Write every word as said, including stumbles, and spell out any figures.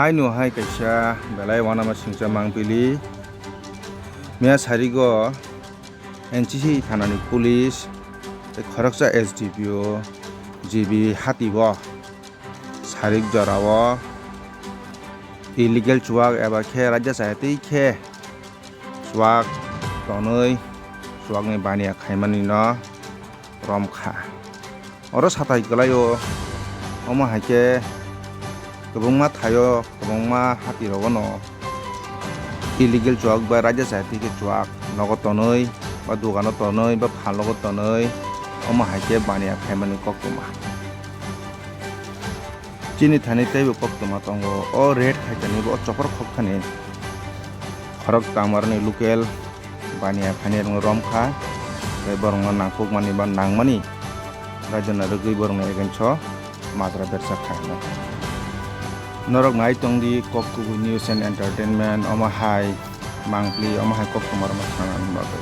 Haino hai kaisa belai uanama singcha mangpili. Miya sarigo N C C thanani police tei khoroksa S D P O G B hati bo sarik jorao illegal chuak eba khe raida chaya twi khe chuak tonwi chuakni baniya khaimani no romkha. Oro satai kwlaio, omo hai khe kwbangma thaio, kwbangma hati rogo no illegal chuak bai raida chaya twi khe chuak nogo tonwi ba dogano tonwi ba phalnogo tonwi omo hai khe baniya khaimani koktwma. Chini thani teibo koktwma tongo. O raid khaikani bo o chopor khokthani khorok tangmarni local baniya khainai rokno romkha, tei borokno nangkukmani ba nangmani raida narwgwi borokni against o majra bersa kha hinwi. Norok nai tongdi Kok Kubui News and Entertainment, omo hai mangpli, omo hai koktwma rokno sana bagwi.